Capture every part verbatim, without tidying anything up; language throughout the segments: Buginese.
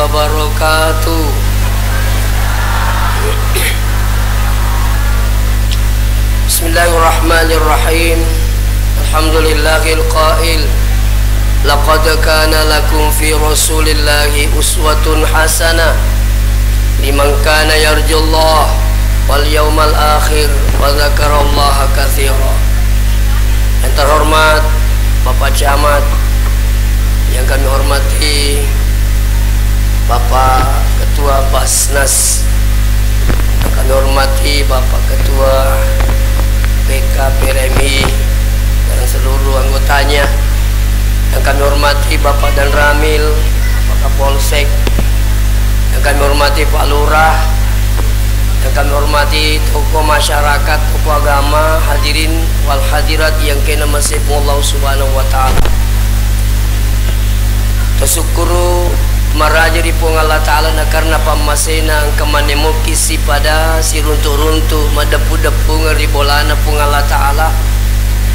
وبركاته. بسم الله الرحمن الرحيم. الحمد لله القائل: لقد كان لكم في رسول الله أسوة حسنة لمن كان يرجو الله واليوم الآخر وذكر الله كثيرا. Yang terhormat Bapak Camat, yang kami hormati Bapak Ketua Basnas, yang kami hormati Bapak Ketua P K P R M I dan seluruh anggotanya, yang kami hormati Bapak Danramil, Pak Kapolsek, yang kami hormati Pak Lurah, yang kami hormati tokoh masyarakat, tokoh agama, hadirin wal hadirat yang kena masepung Allah Subhanahu wa Ta'ala. Tasukkuru maraja ri Puang Allah Ta'ala na karena pammasena engka manemoki sipada siruntu-runtu madeppu-deppungeng ri bolana Puang Allah Ta'ala.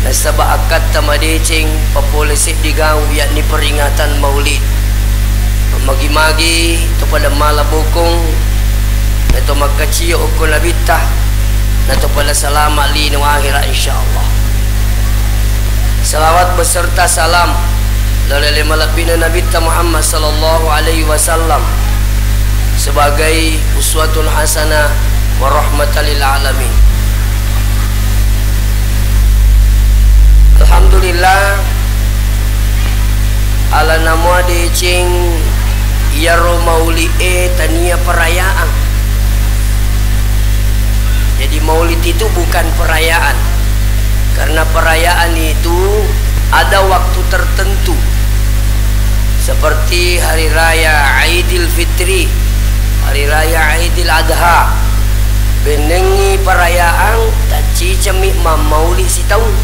Nasaba akkatta madeceng papole seddi gau, yakni peringatan Maulid. Magi-magi to pada mala bokong, nato makkacio okko Nabitta, nato pada salama lino akhirat, insyaallah. Salawat beserta salam lalele malebbina Nabitta Muhammad sallallahu alaihi wasallam sebagai uswatun hasanah wa rahmatan lil alamin. Alhamdulillah, alana mua deceng iyaro mauli e tania perayaan. Jadi maulid itu bukan perayaan. Karena perayaan itu ada waktu tertentu. Seperti hari raya Aidil Fitri, hari raya Aidil Adha. Bennengngi perayaan, taccicami mammauli sitaung.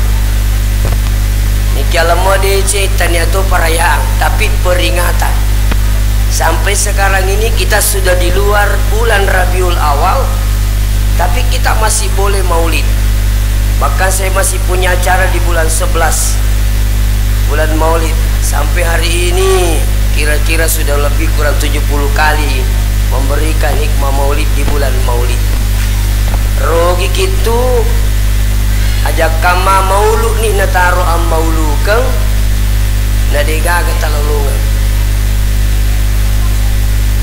Niki alamua deceng tania to perayaan, tapi peringatan. Sampai sekarang ini kita sudah di luar bulan Rabiul Awal, tapi kita masih boleh maulid. Bahkan saya masih punya acara di bulan sebelas, bulan maulid. Sampai hari ini kira-kira sudah lebih kurang tujuh puluh kali memberikan hikmah maulid di bulan maulid. Rogi kittu, ajakkamma maulu ni nataro ammaulukeng, na degaga talolongeng.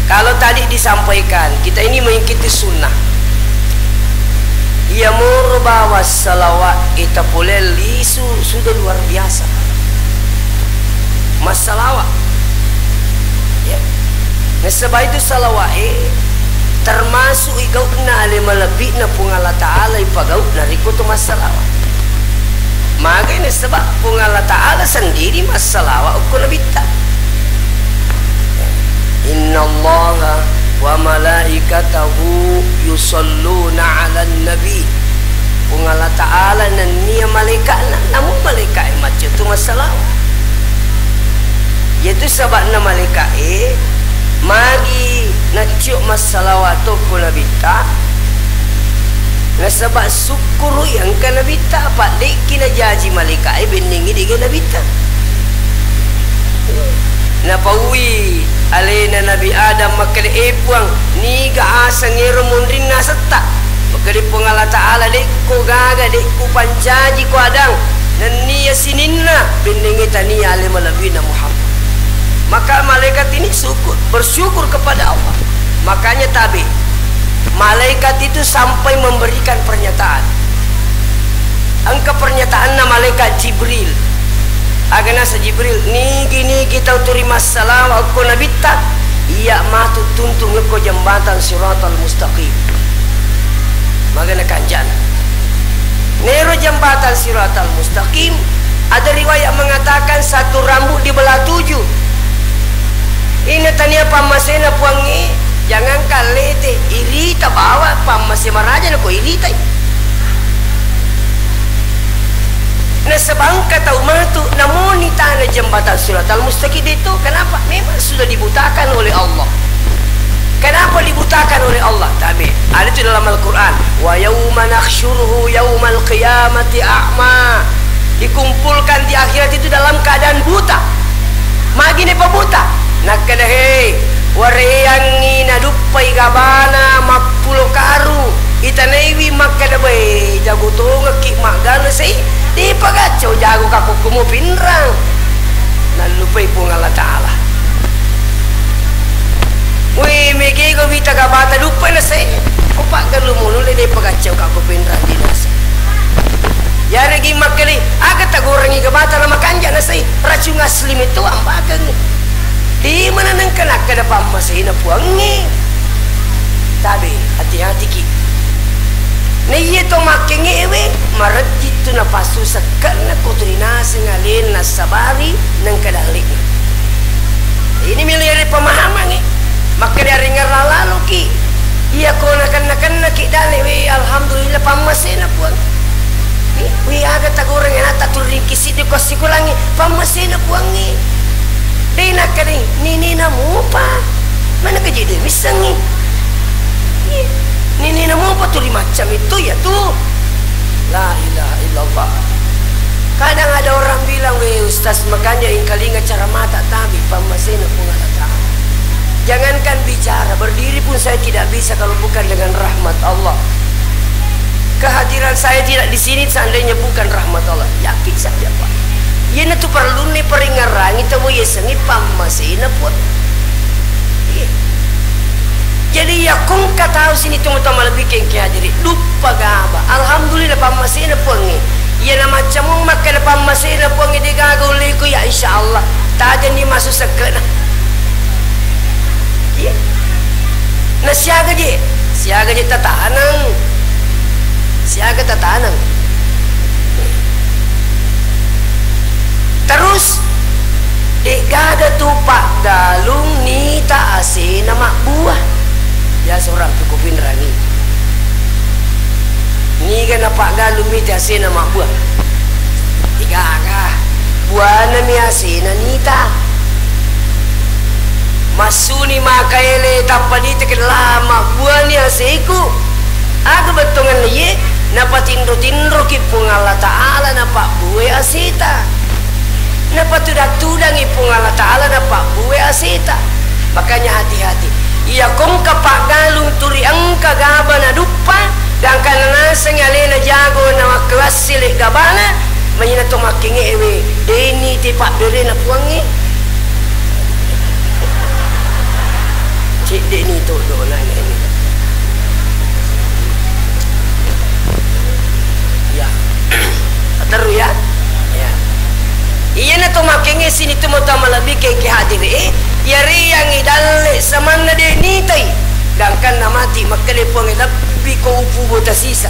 Kalau tadi disampaikan, kita ini mengikuti sunnah. Iya moro bawa salawat ita pole lisu sudah luar biasa. Massalawa. Ya. Nasaba itu salawa e termasuk i gau'na ale malebbi'na Puang Allah Ta'ala ipagau'na riko to massalawa. Magai nasaba Puang Allah Ta'ala sendiri massalawa okko nabitta. Innallaha wa malaikatahu yusalluna 'alan nabi. Puang Allah Ta'ala nennia malaika'na, namu malaika'e macca tu massalawa. Iyatu saba'na malaika'e magi naccio massalawa tokko nabitta, nasaba sukkuru i engka nabitta, apa de'ki najaji malaika'e bennengngi de'ga nabitta. Napaui alena Nabi Adam makkeda, "E Puang, niga aseng ero monrinna asetta?" Makkeda Puang Allah Ta'ala, "De'ko gaga, de'ku pancaji ko Adam, nennia sininna bennengnge tania ale malebbina Muhammad." Maka malaikat ini syukur, bersyukur kepada Allah. Makanya tabe, malaikat itu sampai memberikan pernyataan. Engka pernyataanna malaikat Jibril. Aga nasa Jibril, "Nigi-nigi tau turi massalawa okko nabitta, iya matu tuntung okko jembatan Siratal Mustaqim." Magana kanjana. Nero jembatan Siratal Mustaqim, ada riwayat mengatakan satu rambut dibelah tujuh. Ina tania pammasena Puangnge, jangankan lete, irita bawa pammase maraja nako iritai. Nasaba engka tau matu namoni tana jembatan Siratal Mustaqim de'to. Kenapa? Memang sudah dibutakan oleh Allah. Kenapa dibutakan oleh Allah? Tabe, ada itu dalam Al-Quran. "Wa yauma nahsyuruhu yaumal qiyamati a'ma." Dikumpulkan di akhirat itu dalam keadaan buta. Magi nepa buta? Nakkeda, "Hei, Wareangngi naduppai gabana mappulo karung, itanaiwi makkeda, "Bae, jago tongekki maggalung sei, depa gaccau jago kakokkomu pinrang." Nallupai Puang Allah Ta'ala. Wé, mégégo wita gabata duppa nasé, ko paggalung mo nulle dé pagaccau ka ko penrang dinasé. Yarégi makkedai, aga tagorengngi gabata na makanja nasé, racung asli metto ambakengngi. Dé maneng nakkeda pammaséna Puangngé. Tabé, hati-hatiki. Naiya to makkengngé wé, marejjittu napassu sekke'na ko tuli naseng aléna sabari nengka dalle'na. Ini milléri pemahamangngi. Makkeda aringngerang laloki. Iya ko nakenna-kennaki dalle, wé, alhamdulillah, pammasena Puang. Wé, wé, aga tagoreng anata turingki siddi ko assikolangngi, pammasena Puangngi. Dé nakkeda, ninina mupa. Mana keje dé missengngi. Iya. Ninina mupa tuli macca metto iya tu. La ilaha illallah. Kadang ada orang bilang, "Wé, Ustaz, makanja engkalinga caramata tabi pammasena Puang Allah Ta'ala." Jangankan bicara, berdiri pun saya tidak bisa kalau bukan dengan rahmat Allah. Kehadiran saya tidak di sini seandainya bukan rahmat Allah. Yakin saja, Pak. Iyanatu perlunna paringngerangi tau yasengnge pammasena Puang. Iya. Jadi, iya ko engka tau sini tomatoa malebbi kengke hadiri, duppa gaba. Alhamdulillah, pammasena Puangnge. Iya na macca mo makkeda pammasena Puangnge, dé gaga ulleko, ya, insya Allah. Tajenni massu sekke'na. Iya. Na siaga je, siaga je tataneng. Siaga tataneng. Terus, dé gaga tu paggalung nita asena mabbua. Biasa orang tu kupinrangi. Niga na paggalung mita asena mabbua. Dé gaga. Buanami asena nita. Massuni makaele tappa nita kella mabbuani aseku. Aga bettuangenna iye? Napatinro-tinroki Puang Allah Ta'ala napabbue aseta. Napatudang-tudangi Puang Allah Ta'ala napabbue aseta. Makanya hati-hati. Iya ko engka paggalung tuli engka gaba naduppa, gangkanna nasengngi alena jago na makkewassele gabana, maina to makkengnge ewe, deni te pabberena Puangnge. Cedde ni to dona ini. Ya. Ateru ya. Ya. Iyana to makkengnge sini tu mota malebbi ke ke hadiri. Yariangngi dalle samanna de nitai. Gangkanna mati makkeda Puangnge lebbi ko upu bota sisa.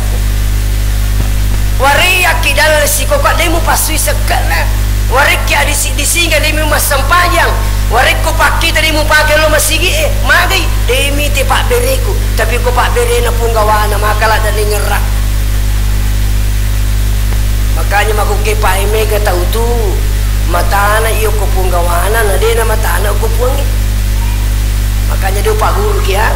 Wareakki dalle sikokka de mupassui sekke'na. Warekki adisi-disinga de mumassempajang. Warekko pakkita de mupake lo masigi e, magai, de mite pabbereku. Tapi ko pabberena punggawana maka ladda dengerra. Makanya makukke pae mega tau tu matana iyo ko punggawana na dena matana ko Puangnge. Makanya de upaguruki ya.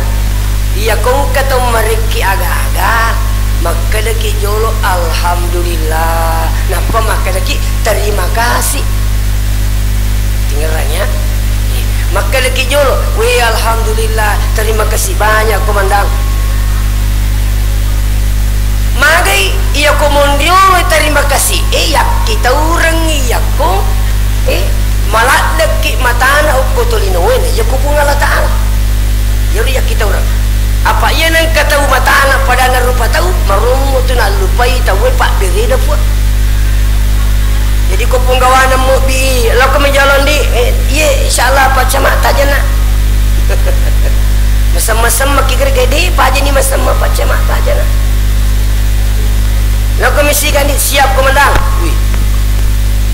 Iya ko engka tau marekki aga-aga, makkedaki jolo alhamdulillah. Nappa makkedaki terima kasih. Dengerannya. Makkedaki jolo, weh alhamdulillah, terima kasih banyak Komandan. Magai iya ko monriolo terima kasih, eh, yakkitaurengngi yakko, eh, maladdekki matana okko tolinoe na iya ko Puang Allah Ta'ala. Iyaro yakkitaureng. Apa iya nengka tau matana padanna rupa tau, marommo tu nallupai tauwe pabberena Puang. Jadi ko punggawana mobbi, loko mi jolo ndi, eh, iye, insyaallah Pak Camat tajana. Masemma-semma ki gerge di, pajani masemma Pak Camat tajana. Loko mi sigandi, siap Komandan. Wih.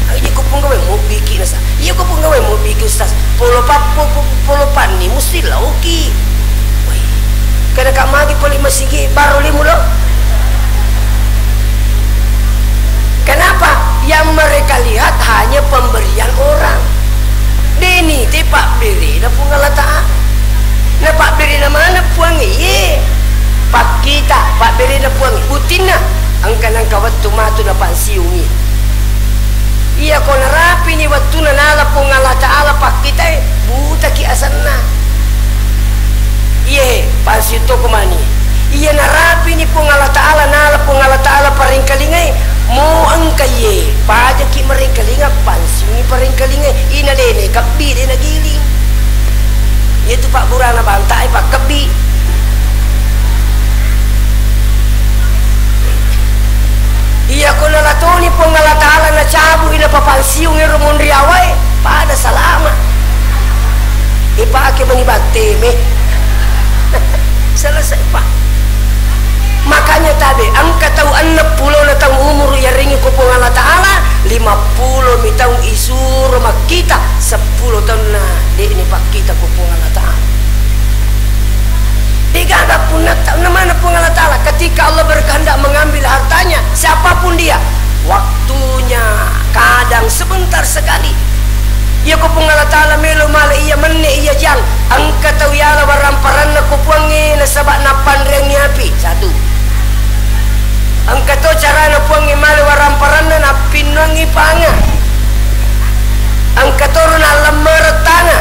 Aja ko punggawa mobbi ki nasa. Iya ko punggawa mobbi ki Ustaz. Polo pappo, po-, polo panni musti lauki. Wih. Kada ka magi poli masigi baru limu lo. Kenapa? Yang mereka lihat hanya pemberian orang. Deni te pabberena Puang Allah Ta'ala. Na pabberena mana Puang iye? Pakkita pabberena Puang. Buttinna engka nangka wettu matu na pansiungi. Iya ko narapini wettuna nala Puang Allah Ta'ala pakkitae, butaki asenna. Marengkalingae, mo engka iye, pajaki marengkalinga, pansiungi parengkalingae, ina dene kebbi, dena giling. Iyatu pabburana bantae pakkebbi. Iyako nalatoni Puang Allah Ta'ala nacabu, ina papansiung ero monri awae, pada salama. Ipake mani batteme. Selesai, Pak. Makanya tabe, engka tau enneng pulo na taung umuru yarengi ko Puang Allah Ta'ala, lima pulo mi taung isuro makkita, seppulo taunna de'ni pakkita ko Puang Allah Ta'ala. Degaga punnatta, na mana Puang Allah Ta'ala, ketika Allah berkehendak mengambil hartanya, siapapun dia, waktunya kadang sebentar sekali. Iyako Puang Allah Ta'ala melo male iya menne iya jang, engka tau yala waramparanna ko Puangnge nasaba nappanreangngi api. Satu. Engka to carana Puangnge male waramparanna nappinnuangngi panga. Engka toro nallemmereng tana.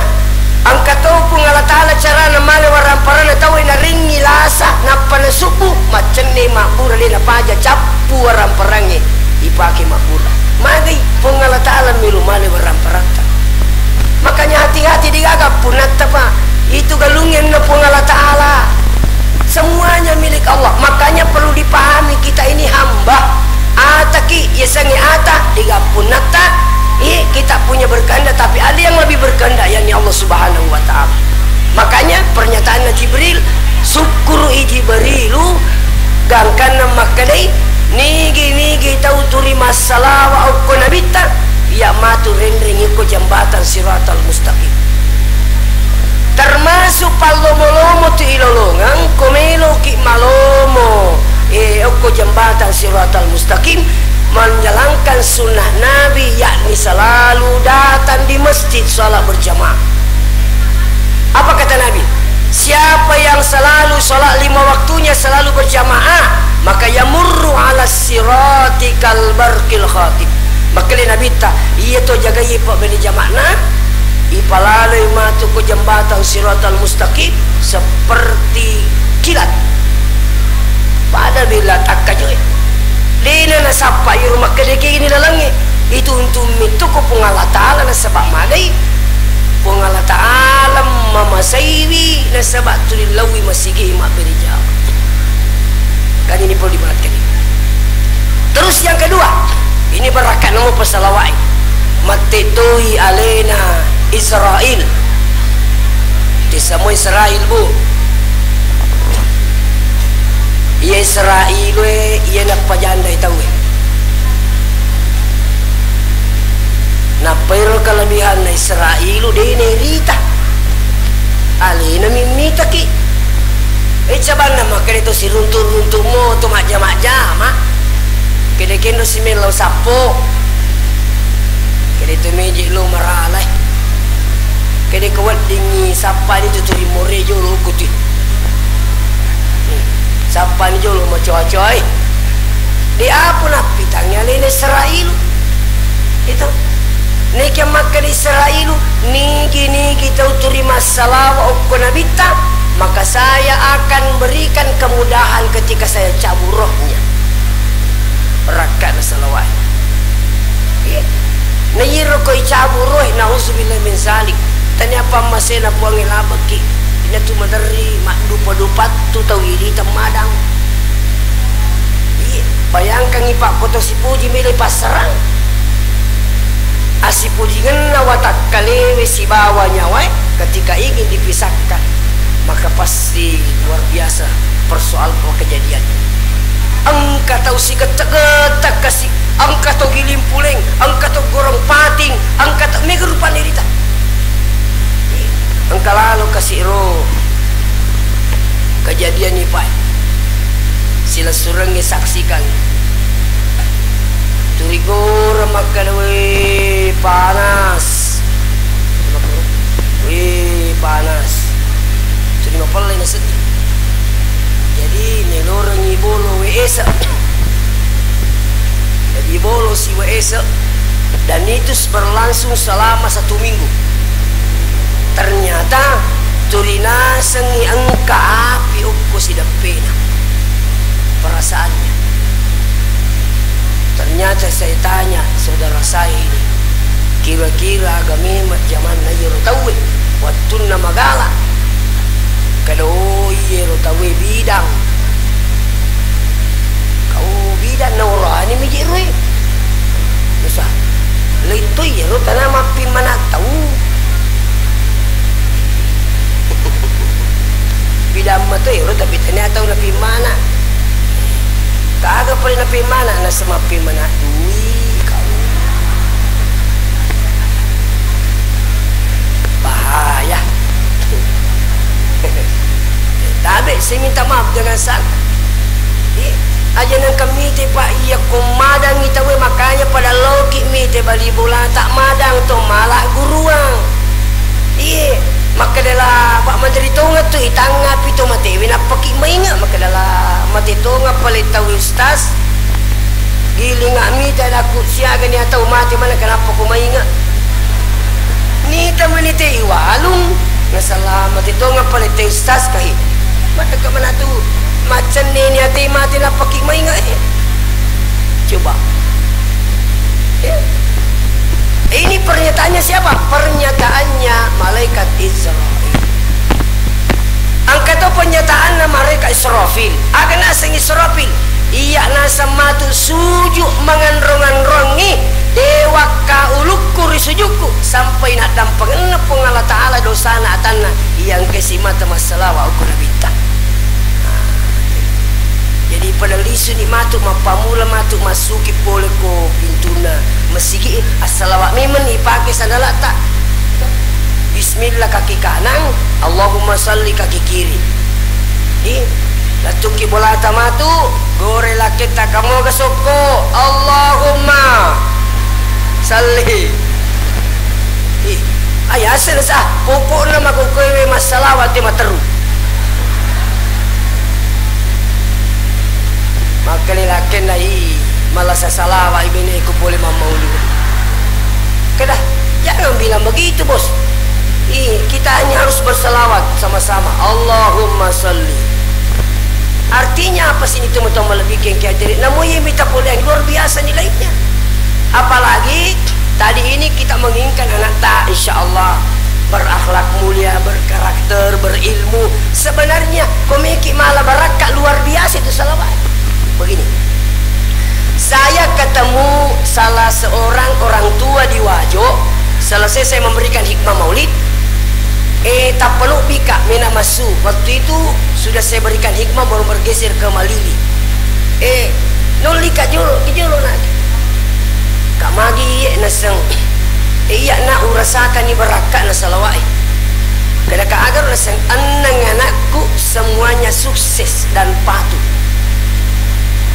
Engka to Puang Allah Ta'ala carana male waramparanna tauwe naringngi lasa nappa nasubbu, maccenne mabbura de napaja cappu waramparangnge ipake mabbura. Magai Puang Allah Ta'ala melo male waramparatta. Makanya hati-hati degaga punnatta, Pak. Itu galungenna Puang Allah Ta'ala. Semuanya milik Allah. Makanya perlu dipahami kita ini hamba. Ataki, yasengnge ata, degaga punnatta, eh, kita punya berkehendak, tapi ada yang lebih berkehendak, yakni Allah Subhanahu wa Ta'ala. Makanya pernyataanna Jibril, sukkuru'i Jibrilu, gangkanna makkedai, nigi-nigi tau turi massalawa okko nabitta, iya matu renrengngi ko jembatang siratal mustaqim. Termasuk pallomo-lomo tu ilolongeng, ko meloki malomo, eh, okko jembatang siratal mustaqim, menjalankan sunnah Nabi, yakni selalu datang di masjid salat berjamaah. Apa kata Nabi? Siapa yang selalu salat lima waktunya selalu berjamaah, maka yamurru ala sirati kal barqil khatib. Makkedai Nabitta, iya to jagai pabbene jama'na, ipalaloi matu ko jembatang siratal mustaqim seperti kilat. Pada bila takkajoe. Dena nasappa iro makkedekeni lalengnge. Itu untung mittu ko Puang Allah Ta'ala nasaba magai. Puang Allah Ta'ala mamasaiwi nasaba tuli lawi masigi mabbere jama. Kan ini perlu diperhatikan ini. Terus yang kedua, ini barakka'na mo pasalawa'i. Mattetoi alena Israel. Tessa mo Israel, Bu. Iya Israel e, iya nappajandai tauwe. Nappa ero kelebihanna Israel, de nairita. Alena mimmitaki. Eh, cabanna makkeda to siruntu-runtu mo, to majja-majjama. Kede kendo simellau sappo. Kede to meje lo maralai. Kede ko weddingngi sappani tu turi more jolo kutui. Sappani jolo macoa-coai. Di apa nappitangngi alena Israel? Itu. Naikia makkeda Israel, nigi-nigi tau turi massalawa okko nabitta, maka saya akan berikan kemudahan ketika saya cabut rohnya. Rakka'na salawai. Iya. Na iyaro ko icabu rohe, nauzubillah min zalik. Tania pammasena Puangnge labekki. Inatu maderri maddupa-dupattu tau idi temmadang. Iya, bayangkangngi Pak, koto sipuji mele passarang. Assipujingenna watakkalewe sibawa nyawae ketika ingin dipisahkan, maka pasti luar biasa persoal kejadiannya. Engka tau sigetta-getta kasi, engka tau giling puleng, engka tau gorong pating, engka tau mega rupanna irita. Engka lalo kasi ro kejadian ipae. Silessurengnge saksikan. Turi gora makkeda, "Weh, panas." Weh, panas. Turi mapelle nasedding. Jadi, melorengngi bolo we ese. Jadi, bolo si we ese. Dan itu berlangsung selama satu minggu. Ternyata, turi nasengngi engka api okko sideppena. Perasaannya. Ternyata saya tanya saudara saya ini, kira-kira aga memang jamanna iyaro tauwe wattunna magala? Kada, oh, iyaro tauwe bidang. Kau bidang na orani miji rue. Nusa, lettoi iyaro tana mappimmana tau. Bidang mato ero, tapi tania tau napimmana. Kaga pole napimmana, nasemapimmana dui kau. Bahaya. Tabe, saya minta maaf dengan salah. Iya, aja nengka mite, Pak, iya ko madangi tauwe, makanya pada loki mite bali bola tak madang to malah guruang. Iye, makkedala Pak Menteri tongeng tu, itangnga pi to matewe nappaki mainga, makkedala mate tongeng pale tau ustaz. Gilinga mita daku siaga ni atau mate mana kenapa ko mainga. Nita menite iwalung, nasala mate tongeng pale te ustaz kahi. Maka mana tu macenne ni ate mate nappaki mainga, eh. Coba. Eh. Ini pernyataannya siapa? Pernyataannya malaikat Israfil. Engka to pernyataanna malaikat Israfil. Aga naseng Israfil? Iya naseng matu suju manganrong-anrongi, de wakka ulukku ri sujukku, sampai naddampengenna Puang Allah Ta'ala dosana atanna, iya engka si mata massalawa okko nabitta. Jadi pada lisuni matu, mappamula matu massuki pole ko pintunna masigi, assalawa memeng ipake sandalata. Bismillah kaki kanang, Allahumma salli kaki kiri. Di, lettuki bolata matu, gore lakketta kamoga sokko, Allahumma salli. Ih, ayaseng sa, pokokna makokkoe massalawa te materu. Makkeda lakkenna, "Ih, malasa salawa i beneku pole mammaulu." Keda, "Jangan bilang begitu, Bos. Ih, kita hanya harus berselawat sama-sama. Allahumma salli." Artinya apa sini teman-teman lebih kengke hadirin? Namun yang minta pole yang luar biasa nilainya. Apalagi tadi ini kita menginginkan anak ta, insya Allah, berakhlak mulia, berkarakter, berilmu. Sebenarnya, komiki malah barakka luar biasa itu salawat. Begini, saya ketemu salah seorang orang tua di Wajo, selesai saya memberikan hikmah maulid, eh, tappenuh bika mena masu. Waktu itu sudah saya berikan hikmah, baru bergeser ke Malili. Eh, nolli ka jolo, ki jolo nak. Ka magi iye naseng. Eh, iya nak, urasakan ni barakka'na salawat e. Kada ka agar naseng, enneng anakku semuanya sukses dan patuh.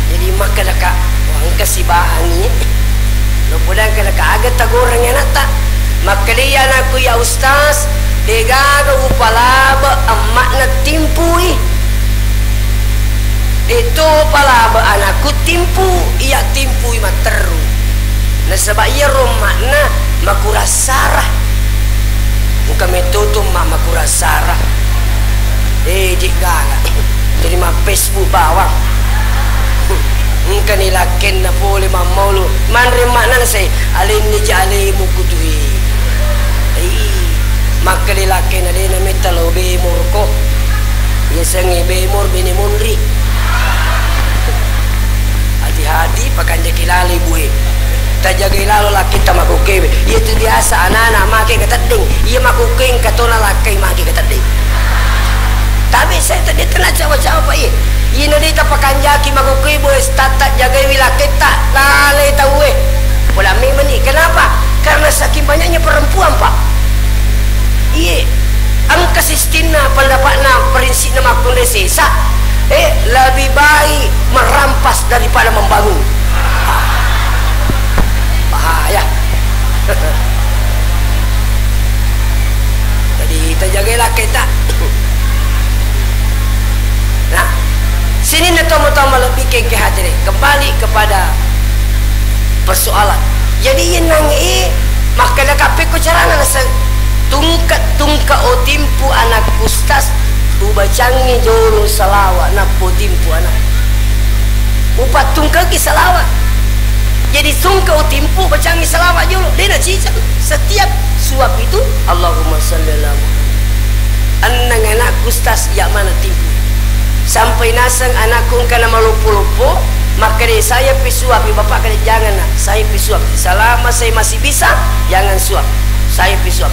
Jadi makkeda ka, wah, engka sibahangi. Lo podang kada ka aga tagoreng anatta. Makkeda iya anakku, ya Ustaz, degaga upalabe emma'na timpui. De'to palabe anakku timpu, iya timpui matteru. Nasaba iyaro emma'na makurassara. Engka metto tu emma makurassara. Eh, je'gaga. Jadi ma Facebook bawang. Engkani lakkenna pole mammaulu. Manre emma'na nasai, alenni ja alemu kutui. Ih, makkeda lakkenna, dena metta lao bemor ko. Yasengnge bemor bene monri. Hati-hati, pakanjaki lalo ibu e. Tajagai lalo lakketta makokkoe. Iya tu biasa anana make kateddeng. Iya makokkoe engka tona lakkai make kateddeng. Tapi saya tadi tena cawa-cawa, Pak, iya. Ina de tapakanjaki makokkoe, Bu, tatta jagaiwi lakketta, lalai tauwe. Pola memang ni. Kenapa? Karena saking banyaknya perempuan, Pak. Iye, engka sistemna, pendapatna, prinsipna makkunrai sesa, eh, lebih baik merampas daripada membangun. Bahaya. Jadi, tajagai lakketta. Nah, sininna tomatoa malebbi kengke hadirin. Kembali kepada persoalan. Jadi, yennangnge makkeda kappekko carana naseng, tungke-tungke otimpu anakku, Ustaz, ubacangngi jolo salawa nappo timpu anak. Upattungkeki salawa. Jadi tungka utimpu bacangi salawat jolo, dena cicak. Setiap suap itu, Allahumma salli ala Muhammad. Enneng anakku, Ustaz, iya mana timpu. Sampai naseng anakku engka namaloppo-loppo, makkeda, "Saya pi suap, Bapak," kada, "Jangan, Nak, saya pi suap. Selama saya masih bisa, jangan suap. Saya pi suap."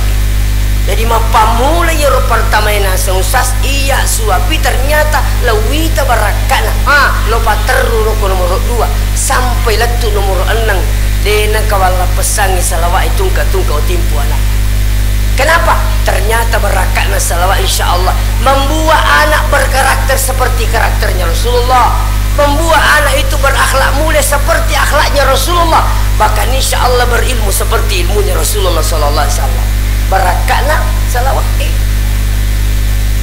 Jadi mappammula iyaro pertama e naseng, Ustaz, iya suapi, ternyata lewita barakkana. Ah, lo paterru roko nomoro dua sampai lettu nomoro enneng. Dena kawalla pessangi salawat e tungka-tungka utimpu anak. Kenapa? Ternyata barakkana salawat, insya Allah, membuat anak berkarakter seperti karakternya Rasulullah, membuat anak itu berakhlak mulia seperti akhlaknya Rasulullah, bahkan insya Allah berilmu seperti ilmunya Rasulullah sallallahu alaihi wasallam. Barakkana salawat e.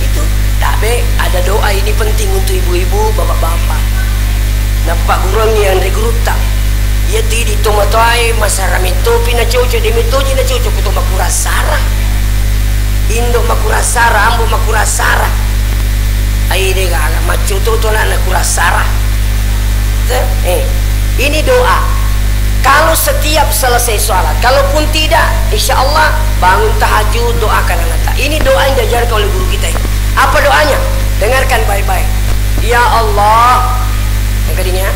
Itu, tabe, ada doa ini penting untuk ibu-ibu, bapak-bapak. Nappagguruangngi anre gurutta. Iya tu idi tomatoae masara mettopi nacocok, de mettoji nacocok ko to makurang sara. Indo makurang sara, ambo makurang sara. Ai de gaga maccoto to anakna kurang sara. Eh, ini doa. Kalau setiap selesai sholat, kalaupun tidak, insya Allah bangun tahajud, doakan anakta. Ini doa yang diajarkan oleh guru kita ini. Apa doanya? Dengarkan baik-baik. Ya Allah, yang kedua,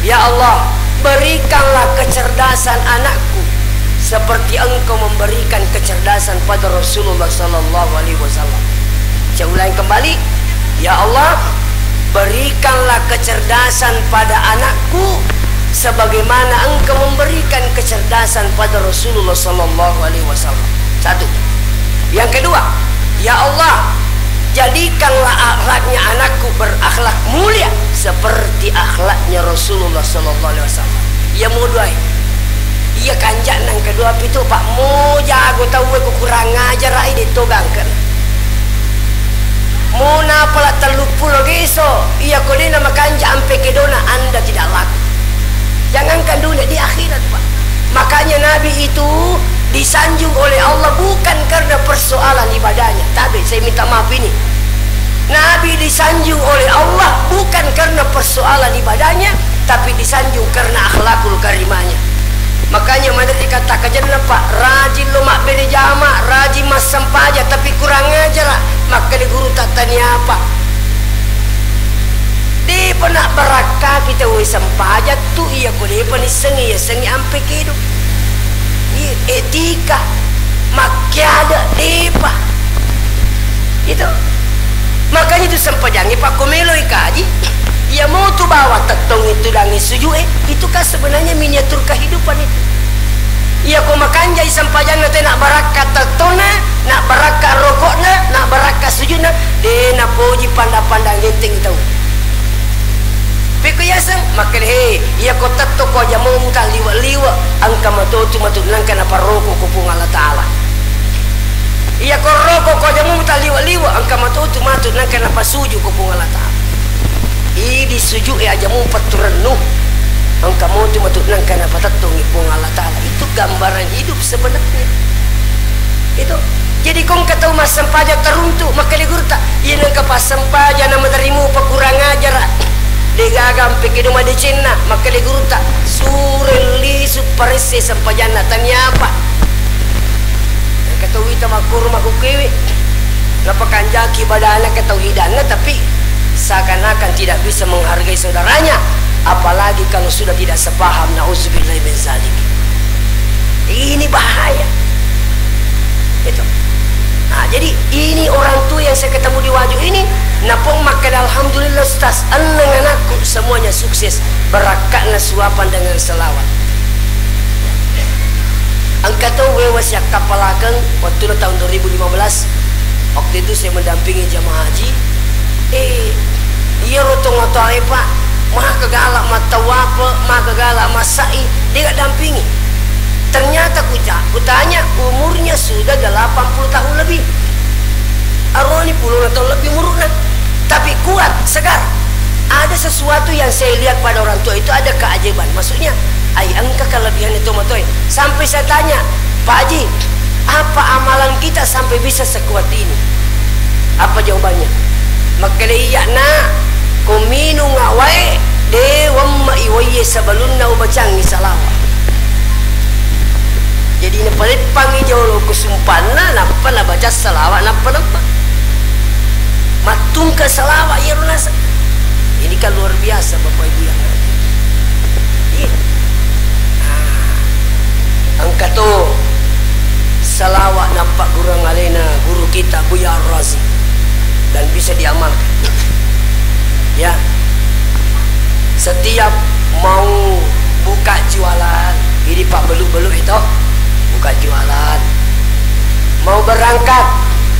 ya Allah, berikanlah kecerdasan anakku seperti Engkau memberikan kecerdasan pada Rasulullah sallallahu alaihi wasallam. Saya ulangi kembali, ya Allah, berikanlah kecerdasan pada anakku sebagaimana Engkau memberikan kecerdasan pada Rasulullah sallallahu alaihi wasallam. Satu. Yang kedua, ya Allah, jadikanlah akhlaknya anakku berakhlak mulia seperti akhlaknya Rasulullah sallallahu alaihi wasallam. Iya mo doae. Iya kanja'na engka dua pitu, Pak. Mo jago tauwe ko kurang ajar ai, de to gangkana. Mo napala telluppulo geso, iya ko de na makanja ampe kedona, Anda tidak laku. Jangankan dunia, di akhirat, Pak. Makanya Nabi itu disanjung oleh Allah bukan karena persoalan ibadahnya. Tabe, saya minta maaf ini. Nabi disanjung oleh Allah bukan karena persoalan ibadahnya, tapi disanjung karena akhlakul karimahnya. Makanya maderi kata kajenna, Pak, rajin lo mabbere jama, rajin massempajang, tapi kurang ajar, makkeda guru, tattani apa? Depa na barakkaki tauwe sempajang tu iya ko depa nissengi, iya sengi ampe kedo. Iya, etika, makkiada, depa. Itu. Makanya itu sempajangnge, Pak, ko meloi kaji, iya motu bawang tettongngi tudangngi sujud e, itu kan sebenarnya miniatur kehidupan itu. Iya ko makanjai sempajanna te na barakka tettona, na barakka rokokna, na barakka sujudna, de napoji pandang-pandang genteng tau. Pekko yaseng, makkeda, he, iya ko tetto ko aja mau muta liwe-liwe, engka matotu matu nengka naparoko ko Puang Allah Ta'ala. Iya ko roko ko aja muta liwe-liwe, engka matotu matu nengka napasuju ko Puang Allah Ta'ala. Idi sujud e aja mu patturennu, engka motu matu nengka napatettongi Puang Allah Ta'ala. Itu gambaran hidup sebenarnya. Itu. Jadi ko engka tau massempajang teruntuk, makkeda gurutta, iya nengka passempajang na materimo pakurang ajara. Degaga ampe kedo madecenna, makkeda gurutta, sureng lisu paresse sempajanna, tania apa? Engka tau wita makkoro makkukewe, napakanjaki badana ketauhidanna, tapi seakan-akan tidak bisa menghargai saudaranya, apalagi kalau sudah tidak sepaham, nauzubillahi min zalik. Ini bahaya. Itu. Nah, jadi ini orang tua yang saya ketemu di Wajo ini, napong makkeda, "Alhamdulillah, Ustaz, enneng anakku semuanya sukses, barakka'na suapan dengan selawat." Engka tau wewa siakkapalakeng, wattuna tahun dua ribu lima belas, waktu itu saya mendampingi jamaah haji. Eh, iyaro tongatoae, Pak, maka galak mattawape, maka galak massa'i, de' dampingi. Ternyata kuca-, kutanya, umurnya sudah delapan puluh tahun lebih. Aroni pulona tahun lebih umurna. Tapi kuat, segar. Ada sesuatu yang saya lihat pada orang tua itu, ada keajaiban. Maksudnya, ai engka kelebihan itu matoe. Sampai saya tanya, "Pak Haji, apa amalan kita sampai bisa sekuat ini?" Apa jawabannya? Makkeda, "Iya, Nak, ko minung wae, de' wamma iwaie sebelumna ubacangi salawat." Jadi napaleppangngi jolo ko sumpanna, nappa nabaca salawat, nappa lemma. Mattungka salawat iyaro naseng. Ini kan luar biasa, Bapak Ibu yang hadir. Iya. Nah, engka to salawat nappaggurung alena guru kita Buya Ar-Razi. Dan bisa diamalkan. Ya. Setiap mau buka jualan, ini Pak, beluk-beluk itu, buka jualan. Mau berangkat,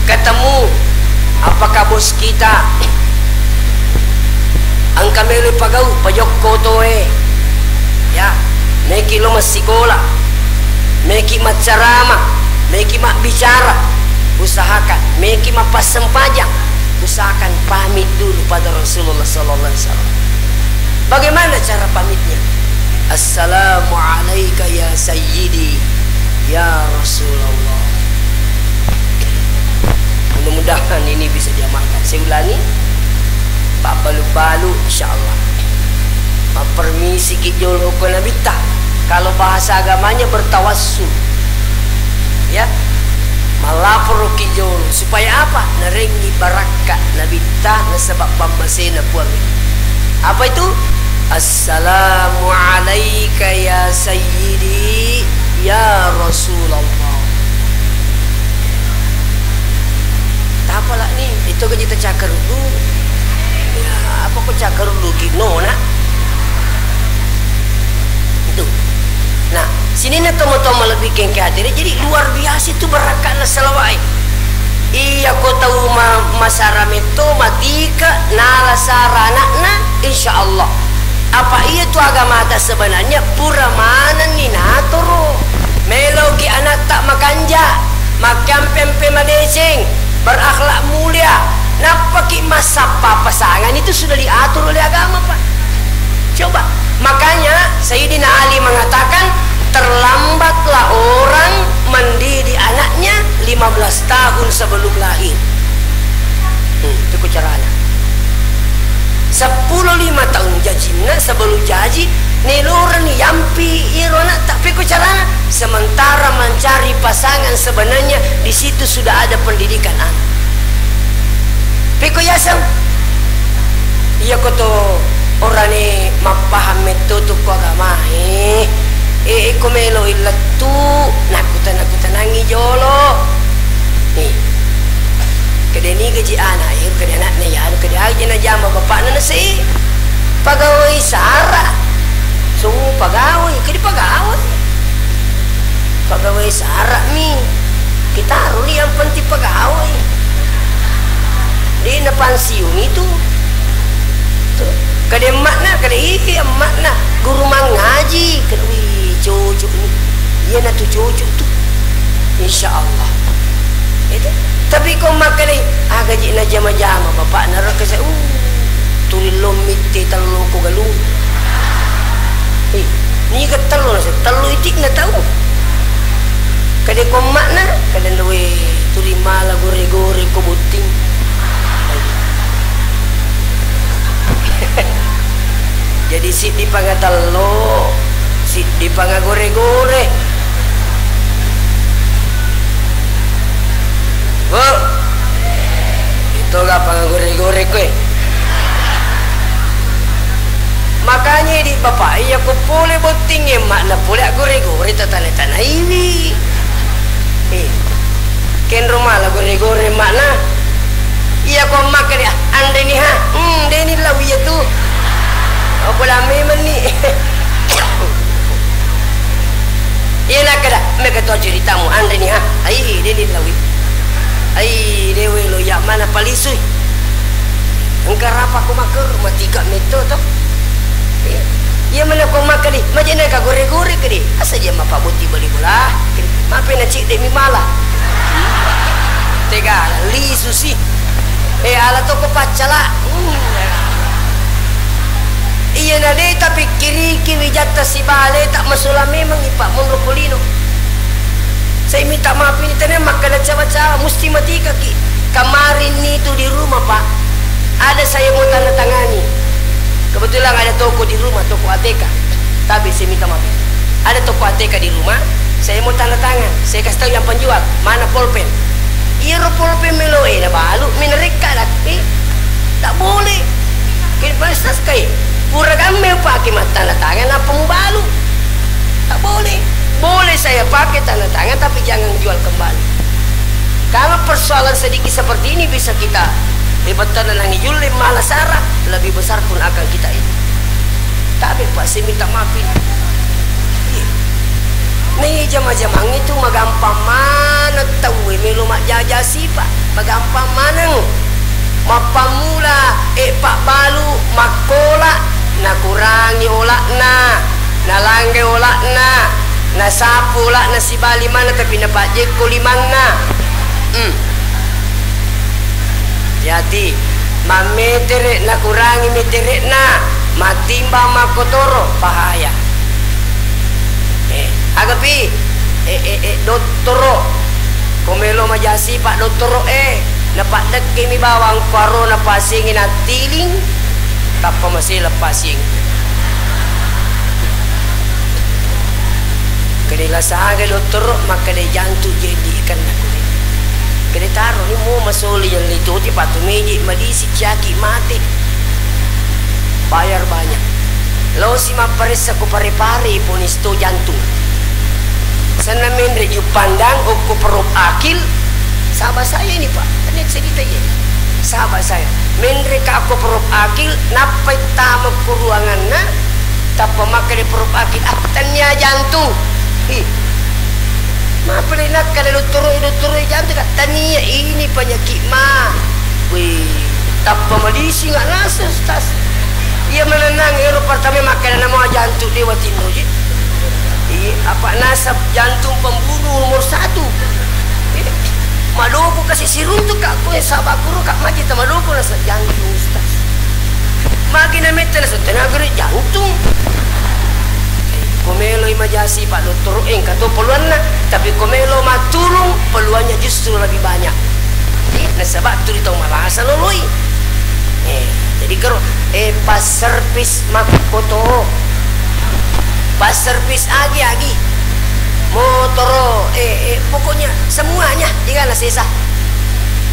ketemu, apakah bos kita engka melo pagau, pajokko toe. Ya, meki lo massikola, meki maccarama, meki mabbicara, usahakan, meki mappassempajang, usahakan pamit dulu pada Rasulullah sallallahu alaihi wasallam. Bagaimana cara pamitnya? "Assalamu alaika ya sayyidi, ya Rasulullah." Mudah-mudahan ini bisa diamalkan. Saya ulangi, pabbalu-balu, insyaallah. Mappermisiki jolo ko Nabitta. Kalau bahasa agamanya bertawassul. Ya. Malaporoki jolo. Supaya apa? Narengngi barakka Nabitta nasaba pammasena Puang. Apa itu? "Assalamu alaika ya sayyidi ya Rasulullah." Tapalani, itu gaji tacakkaruddu. Ya, apa ko cakkaruddu ki nona? Itu. Nah, sininna tomatoa malebbi kengke hatire, jadi luar biasa itu barakka'na salawa'e. Iya ko tau ma-, masara metto matika nala sara ana'na, insyaallah. Apa iya tu agamata sebenarnya pura manenni natoro. Meloki anatta makanja, makkampe-mpe madeceng, berakhlak mulia, nappaki massappa pasangan, itu sudah diatur oleh agama, Pak. Coba, makanya Sayyidina Ali mengatakan, "Terlambatlah orang mendidik anaknya lima belas tahun sebelum lahir." Hmm, itu ku carana. Seppulo lima taung jajinna, sebelum jaji, neloreni yampi iyaro anatta, pekko carana? Sementara mencari pasangan sebenarnya di situ sudah ada pendidikan anak. Pekko yaseng? Iya ko to orane mappahang metto tu ko agamae. Eh, eh, ko melo illettu, nakkuta-, nakkutanangi jolo. Eh. Kede niga ji ana, iyaro kede anakna, iyaro kede aja najama bapakna nase. Pagawai sara. Semua pagawai, kede pagawai. Pagawai sara mi. Kita ni yang penting pagawai. De na pensiun itu. Tuh. Kade emmakna, kade iya emmakna, guru mangaji, kade, wih, cocok ni. Iya na tu cocok tu. Insya Allah. Itu. Tapi ko makkeda, aga ji najama-jama bapakna ro kese, uh, tuli lo mitte tello ko galung. Eh, niga tello nase, tello itikna tau. Kade ko emmakna, kade ndowe tuli mala gore-gore ko botting. Jadi siddi pangatello, siddi pangagore-gore. Bu, itu ga pangagore-gore kowe. Makanya di bapak iya ko pole botting emmakna pole agore-gore tatane-tanaiwi. Eh, kenro mala gore-gore emmakna. Iya ko makkeda, "Anreni ha." Hmm, deni lau iya tu. Oh, bola memang ni. Iya nakkeda, "Mega to ceritamu, anreni ha." Ai, deni lau. Ai, dewe lo ya mana palisui. Engka rapa ko makkero, matika metto to. Iya mana ko makkedi, majena ka gore-gore kedi. Asa je mapaboti bali bola. Mape na cidde mi mala. Tegala lisu si. Eh, ala toko paccala. Hmm. Iya na de tapikkiriki wijatta sibale tak masula memang ipa monro ko lino. Saya minta maaf ini tena makkeda cawa-cawa, musti matikaki. Kemarin itu di rumah, Pak, ada saya mau tanda tangani. Kebetulan ada toko di rumah, toko A T K. Tapi saya minta maaf. Ada toko A T K di rumah, Saya mau tanda tangan, saya kasih tahu yang penjual, mana pulpen. Iyaro pulpen melo e nabalu, menerekka dakke. Tak boleh. Ke, Ustaz, kai, pura gamme upake mattanda tangan, apa mubalu? Tak boleh. Boleh saya pakai tanda tangan, tapi jangan jual kembali. Kalau persoalan sedikit seperti ini bisa kita, eh, betul, nangi julle malah sara, lebih besar pun akan kita ini. Tapi, Pak, saya minta maaf ini. Iya. Nah, iya, jama-jamang itu magampang maneng tauwe melo majjaja sipa, magampang maneng. Mappammula, eh, pabbalu makkola, nakurangi ola'na, nalangge ola'na, nasapu ola'na sibali maneng, tapi napajjekko limanna. Hmm. Jadi, mammetere nakurangi metere'na, matimbang makkotoro, bahaya. Eh, agapi, eh, eh, eh, dottoro, ko melo majasi pak dottoro, eh, napaddekkemi bawang ko arona pasiengnge nattiling, tappa masela pasieng. Kede lasaga dottoro, makkeda jantung jadi ikan nakune. Kede taro ni mo masoli yang litoti patu meje madisi caki mate. Bayar banyak. Losi mapparessa ko Pare-Pare, Ponisto jantung. Senna menre Juppandang, okko Perop Akil. Sahabat saya ini, Pak. Tanya cerita iya. Sahabat saya. Menre ka okko Perop Akil, nappai tama ko ruanganna, tappa makkeda Perop Akil, "Ah, tania jantung." Ih. Mapele nakkeda dottoro, dottoro jantung, ka, "Tania, ini penyakit ma." Wih, tappa madisi nggak nasa, Ustaz. Iya menenang, ero pertama makkeda nama jantung dewa tinroji. Iya, apa nasab jantung pembunuh nomor satu. Iya. Madoko kasi siruntuk kak, koe sabakuru kak maji ta madoko nasa jantung, Ustaz. Magi na metta nasa tenaga ri jantung. Ko meloi majasi pak dottoro, engka to peluanna, tapi ko melo mattulung, peluannya justru lebih banyak. Eh, nasaba tuli tau malasa loloi. Eh, jadi kero, eh, pas servis makkoto. Pas servis agi-agi. Motoro, eh, eh, pokoknya semuanya, jika na sesa.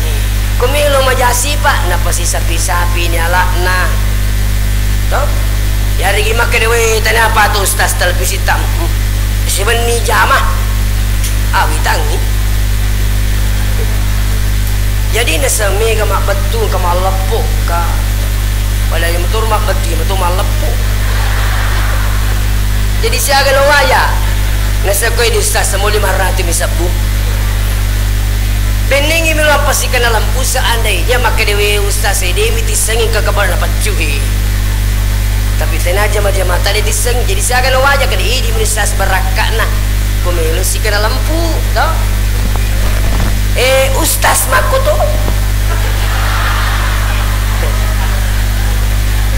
Eh, ko melo majasi pak, napasisapi-sapi ni alakna. To? Yarigi makkeda, "We, tania apa tu Ustaz televisi tam? Sibenni jama." Awitangi. Jadi nasa mega mabbettu ka malleppo ka. Pada yang betul mabbettu, yang betul malleppo. Jadi siaga lo waya. Nasa koe di Ustaz semua lima ratus mi sebbu. Bennengi melo apa sikana lampu seandainya makkeda, "We Ustaz, eh, demi tissengi ke kepala na paccuhi." Tapi tena jama-jama tadi disseng, jadi siaga na waja kede idi Ustaz barakka'na. Ko melo sikana lampu, to? Eh, Ustaz makko to?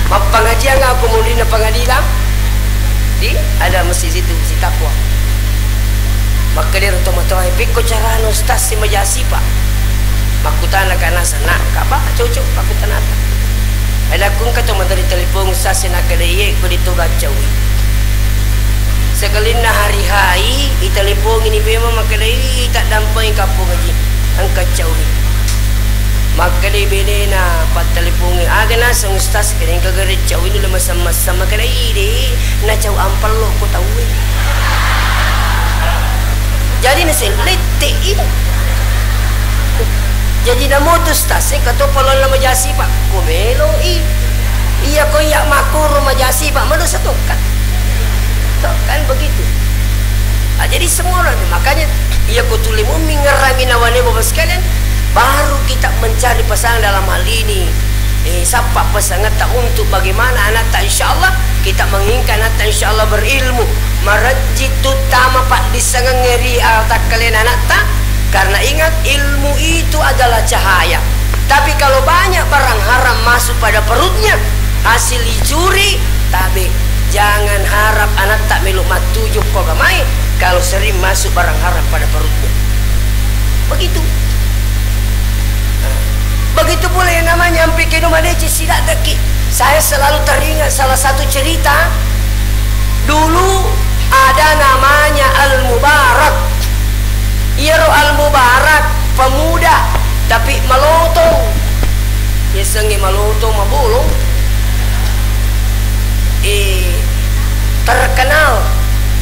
Mappangajiang aku munrinna pengadilan. Di, ada masjid situ, Masjid Taqwa. Makkedero tomatoae, "Pekko carana Ustaz si majasi, Pak?" Makkutana ka nasa, "Nak, kapa cocok?" Pakkutanata. Ada ku engka to materi telepon Ustaz si nakkeda, "Iye, ko di toga cawi." Sekalinna hari hai, itelepongi ni memang makkeda, "Ih, tak dampeng kampung haji, engka cawi." Makkeda benena pattelepongi, "Aga naseng Ustaz, kena engka gare cawi nulle masam-masam." Makkeda, "Ih, de, na cau ampello ko tauwe." Jadi naseng lette i. Jadi namotu Ustaz, engka to polonna majasi, Pak. Ko melo i. Iya ko iya makkoro majasi, Pak, madosa to kan. To kan begitu. Ah, jadi semua orang, makanya iya ko tuli mu'min ngerami nawane Bapak sekalian, baru kita mencari pasangan dalam hal ini. Eh, sappa pasangetta untuk bagaimana anatta, insya Allah kita menginginkan anatta insya Allah berilmu, marejji tuttama paddissengengnge ri atakkalena anatta, karena ingat, ilmu itu adalah cahaya. Tapi kalau banyak barang haram masuk pada perutnya, hasil dicuri, tabe. Jangan harap anatta melo mattuju ko agamae kalau sering masuk barang haram pada perutnya. Begitu. Begitu pula yang namanya ampe keno madeceng sidaddaki. Saya selalu teringat salah satu cerita. Dulu Ada namanya Al-Mubarak. Iyaro Al-Mubarak pemuda, tapi malotong. Yasengnge malotong, mabolong. Eh, terkenal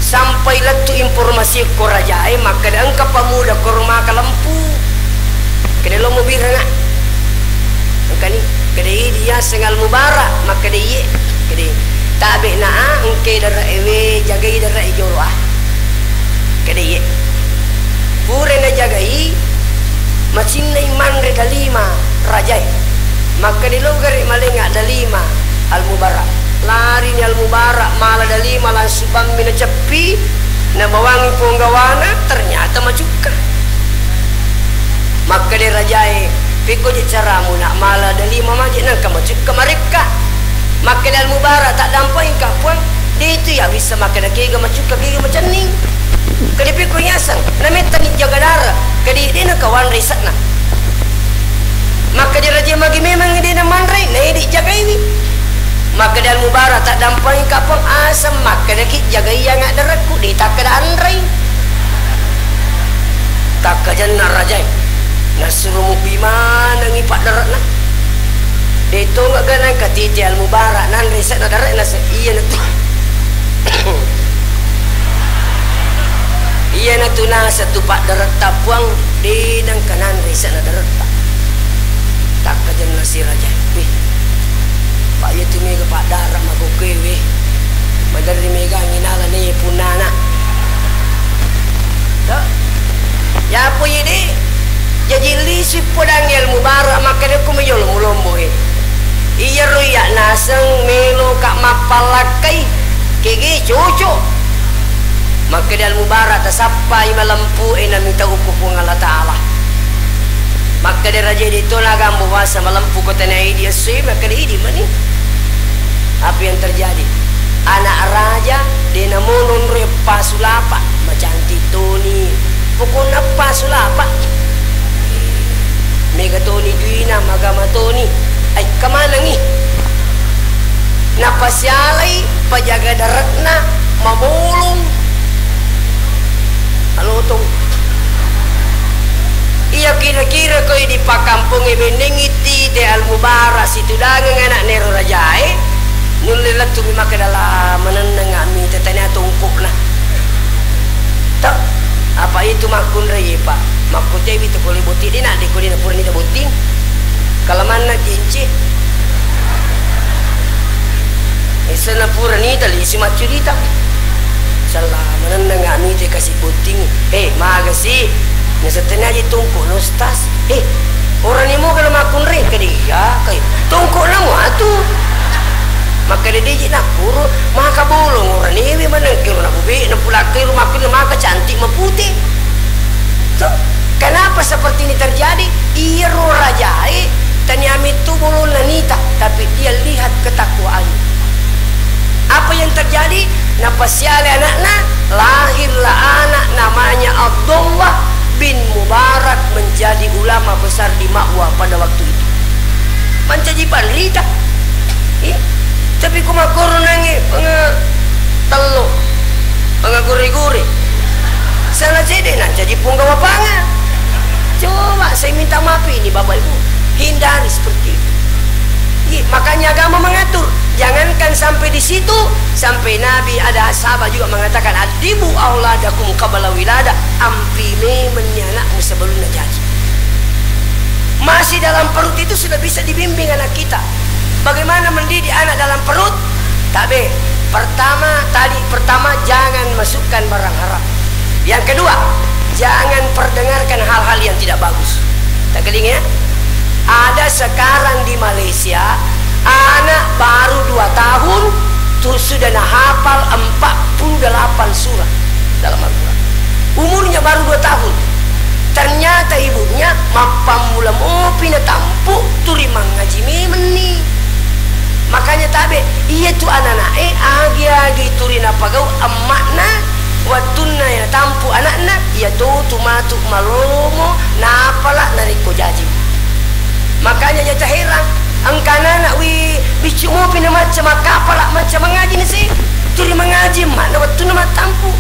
sampai lettu informasi ko rajae, makkeda engka pemuda ko rumah kalempu. Kede lo mubiranga. Engkani, kede idi yaseng Al-Mubarak, makkeda iye. Kede, tabe na a, engke dare'e we, jagai dare'e jolo a. Kede iye. Pura najagai, macinnai manre dalima rajae. Makkeda lo gare malenga dalima Al-Mubarak. Larini Al-Mubarak mala dalima langsung bammi naceppi, nabawangi ponggawana, ternyata macukka. Makkeda rajae, "Pekko je caramu nak mala dalima maje nangka macukka marekka?" Makkeda Al-Mubarak, "Taddampai engka puang, de tu ya wissa makkeda kega macukka kega macenning. Kede pekko yaseng, namettani jaga dara, kede de nangka wanre isekna." Makkeda rajae, "Magi memang de namanre, na ede jagaiwi." Makkeda Al-Mubarak, "Taddampai engka puang, aseng makkedaki jagai anga darekku, de takkeda anrei." Takkajenna rajae, nasuro mupi manengi paddare'na. De tonga ganang katiti Al-Mubarak nanre isekna dare'na se-, iyanatu. Iyanatu naseng tu paddaretta puang, de nangka nanre isekna daretta. Takkajenna si rajae, "Wih, Pak, iya tu mega paddara makokkoe, weh. Maderri megangi nala ne punnana." To? Yapo iye de, jaji lisu podangngi Al-Mubarak makkeda ko mejo lombo-lombo e. Iyaro iya naseng melo ka mappallakkai, kege cocok. Makkeda Al-Mubarak, "Tasappai malempu e namita uku Puang Allah Ta'ala." Makkeda raja de to nagambo wasa malempu ko tania idi esso e, makkeda idi mani. Apa yang terjadi? Anak raja de namononro eppa sulapa, macantik toni. Pokokna eppa sulapa. Mega toni duina, magama toni. Ai, kemanangi? Napasialai pajaga dare'na mabolong. Alotong. Iya kira-kira koi di pakkampongnge bennengngi tite Al-Mubarak situdangeng ana'na ero rajae, nulle lettu'mi makkeda la manennengnga'mi tetania tongko'na. To, apa itu makkunrai, Pak? Makkutewi to pole botting, de' nadde' ko de' na purani ta botting. Kalamanna jence. Esenna purani ta lisi maccurita. Sella manenneng amite kasi botting. Eh, magasi. Nasetteni aja tongko no stas. Eh, orani mo kala makkunrai kadi iya kai. Tongko namo atu. Makkeda de'ji nakkuro, maka bolong oraniwi maneng kiro na bube, na pulakkai rumakku na maka cantik mapute. Tuh, kenapa seperti ini terjadi? Iyaro rajae tania metto bolonna nita, tapi dia lihat ketakwaannya. Apa yang terjadi? Napasiale anakna, lahirlah anak namanya Abdullah bin Mubarak menjadi ulama besar di Ma'wa pada waktu itu. Mancaji panrita. Iya. Tapi ko makkoro nangnge panga tello, panga gore-gore. Salah cede nancaji punggawa panga. Coba saya minta maaf ini Bapak Ibu, hindari seperti itu. Iya, makanya agama mengatur. Jangankan sampai di situ, sampai Nabi ada sahabat juga mengatakan, "Addibu auladakum qabla wiladah." Ampi memenni anakmu sebelumnya jadi. Masih dalam perut itu sudah bisa dibimbing anak kita. Bagaimana mendidik anak dalam perut? Tabe. Pertama, tadi pertama jangan masukkan barang haram. Yang kedua, jangan perdengarkan hal-hal yang tidak bagus. Takeling ya. Ada sekarang di Malaysia, anak baru dua tahun tuh sudah nahapal empat puluh delapan surah dalam Al-Quran. Umurnya baru dua tahun. Ternyata ibunya mappammula mopi natampu turi mangaji memenni. Makanya tabe, iya tu anak-anak e agi-agi turi napagau emma'na wattunna natampu anakna, iya tu tu matu malomo napala narekko jaji. Makanya jata herang, engka anak-anak wi biccu mopi na macca makkapala macca mangaji nasi. Tuli mangaji emma'na wettunna mattampu.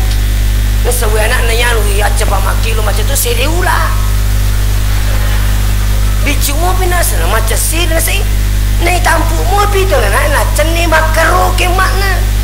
Nasaba ana'na iyanu, iyacca pa makkilo macca tu sede ula. Biccu mopi nasana macca sede nasai. Naitampu mopi tu ana'na naccenni makkaroke emma'na.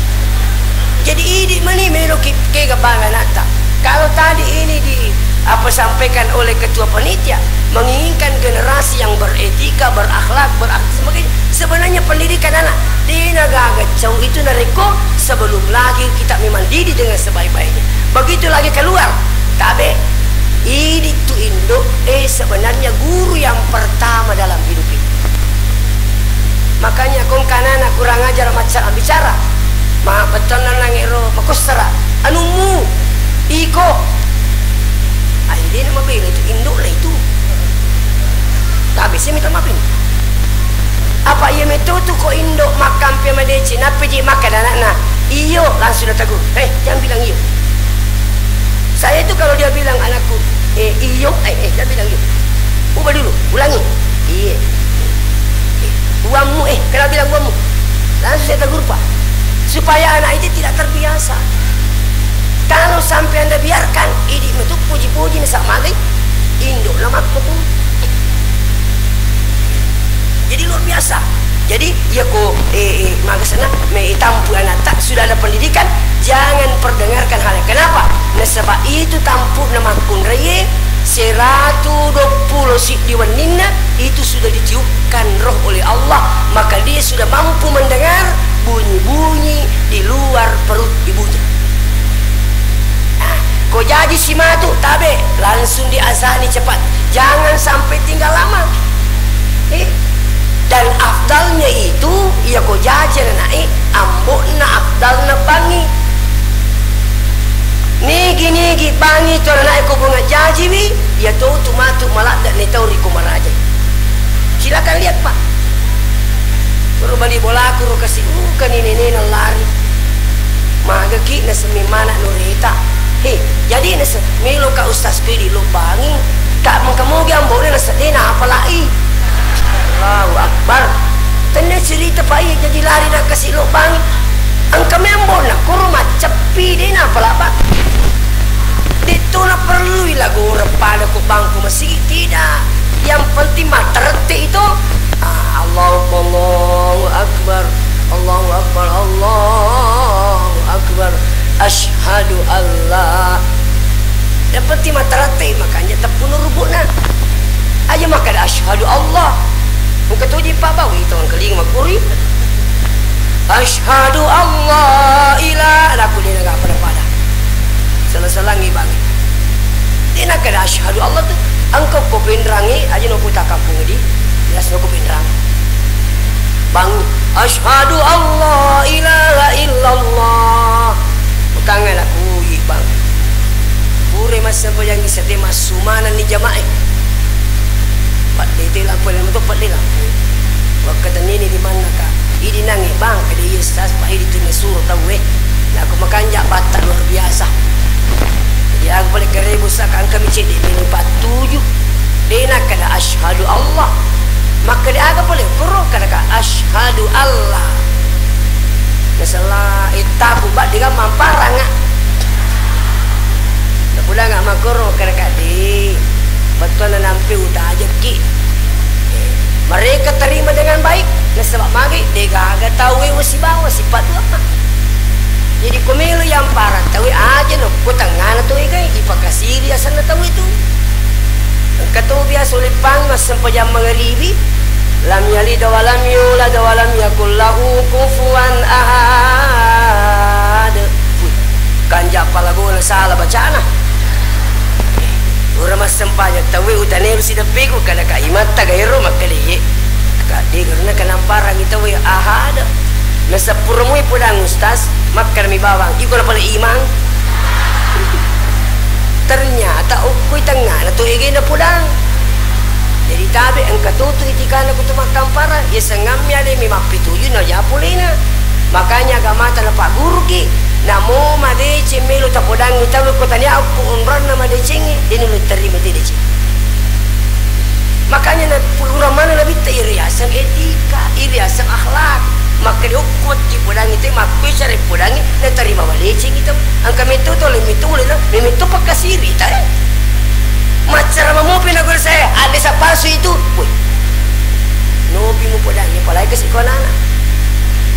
Jadi idi mani meloki kega bang ana'ta. Kalau tadi ini di apa sampaikan oleh ketua panitia, menginginkan generasi yang beretika, berakhlak, berakhlak sebagainya. Sebenarnya pendidikan anak, dena gaga cau itu narekko sebelum lahir kita memang didik dengan sebaik-baiknya. Begitu lagi keluar, tabe, idi tu indo, eh, sebenarnya guru yang pertama dalam hidup ini. Makanya kong kanana kurang ajar macca bicara. Ma bettuanna nangero makossara. Anummu, iko. Ai, dena mabela itu, indo lah itu. Tapi saya minta maaf ini. Apa iya meto tu ko indo makkampe madeceng, nappa je makkeda anakna, iyo, langsung ditegur. Eh, jangan bilang iyo. Saya itu kalau dia bilang anakku, eh, iyo, eh, eh, jangan bilang iyo. Ubah dulu, ulangi. Iya. Eh, uammu, eh, kenapa bilang uammu? Langsung saya tegur, Pak. Supaya anak itu tidak terbiasa. Kalau sampai Anda biarkan, idi metu puji-puji na sak magai, indo na makko tu. Jadi luar biasa. Jadi, iya ko, eh, eh, magasana, me tampu anakta, sudah ada pendidikan, jangan perdengarkan hal yang, kenapa? Nasaba itu tampu na makkunraie, seratu dua puluh siddi wenninna, itu sudah ditiupkan roh oleh Allah, maka dia sudah mampu mendengar bunyi-bunyi di luar perut ibunya. Nah, ko jaji simatu, tabe, langsung diazani cepat. Jangan sampai tinggal lama. Eh, dan afdalnya itu, iya ko jaji anakna, eh, ambo'na afdalna bangi. Nigi-nigi bangi tu anakna ko bunga jajiwi, iya to tu matu maladde ni tau ri ko maraja. Silakan lihat, Pak. Baru bali bolaku ro kasi, uh, kani nenena lari. Magaki naseng memana no reta. He, jadi naseng, melo ka ustaz kui di lobbangi. Ka mengka mogi ambone naseng dena apalai. Allahu Akbar. Tenne cerita pai jadi lari na kasi lobbangi. Engka membona koro macceppi dena apala, Pak. Detto na perlu ila gora pada ko bangku masigi, tidak. Yang penting matterette itu. Ah, Allahu, Allahu Akbar, Allahu Akbar, Allahu Akbar. Asyhadu alla. Yang penting matterette, makanya teppuno rubukna. Aja makkada asyhadu Allah. Engka toji pabau itu angkeling makuri. Asyhadu alla ilaha, laku dena ga pada-pada. Sela-selangi bangi. Dena kada asyhadu Allah tu. Engka ko penrangi, aja no kota kampung di. Jelas no ko penrang. Bang, asyhadu alla ilaha illallah. Utanga laku i bang. Pure massembayangi sate massumanenni jamae. Padde te lampu, lampu to padde lampu. Wakkatenni ni di manna ka. Idi nangnge bang, kada iya sas pa idi tu nasuro tauwe. Nako makanja batta luar biasa. Jadi aga pale karebu saka engka mi cedde meni pattuju. Dena kada asyhadu Allah. Makkeda aga pale puro kada ka asyhadu Allah. Nasala ettaku badde ga mamparanga. Napudanga makkoro kada ka de. Bettuanna nampe utajekki. Mereka terima dengan baik, nasaba magi degaga tauwe wasibawa sifat dua. Jadi ko melo yamparang tauwe aja no ko tengngana tauwe gai ipakasiri asenna tauwe tu. Engka to biasa uleppang massempajang mangaribi, lam yalid wa lam yulad wa lam yakul lahu kufuwan ahad. Wih, kanja palagona sala bacana. Ura massempajang tauwe utanero sideppeku, kada ka imatta gaero makkaleye. Ka de karena kanamparang tauwe ahada. Nasappura mui podang ustaz, makkadami bawang, iko na pale imang. Ternyata okkoi tengngana to egena podang. Jadi tabe engka tutu itikana kutu makkampara, ya sengammi ademi mappituju na ja polena. Makanya agamata napagguruki, namo madeceng melo tapodangi tau ko tania okko onranna madecengnge, de nulle terima te deceng. Makanya na pura mana nabitta iriaseng etika, iriaseng akhlak. Makkeda okko wetti podangngi te, makkoi cara podangngi, natarima malecengi tau. Engka metto tau le metto ulena, memetto pakkasiri ta, eh. Maccara mamopi na guru saya, ada sa palsu itu. Woi. Nopi mu podangngi, apalagi ke siko anak-anak.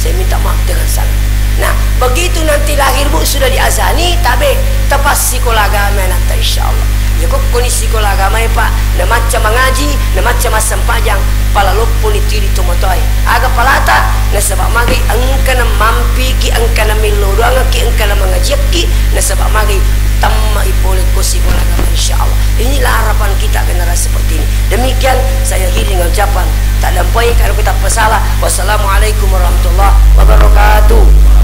Saya minta maaf dengan sangat. Nah, begitu nanti lahir, Bu, sudah diazani, tabe, tepas sikola agama anatta, insya Allah. Ya, kokkoni sikola agama, ya, Pak, namacca mangaji, namacca massempajang, pala lopponi tiri tomatoae. Aga palata, nasaba magi engkana mampiki, engkana mello doangki, engkana mangajiakki, nasaba magi tamma ipole ko sikola agama, insya Allah. Inilah harapan kita generasi seperti ini. Demikian saya akhiri dengan ucapan, tak dampai kalau kita pesala. Wassalamualaikum warahmatullahi wabarakatuh.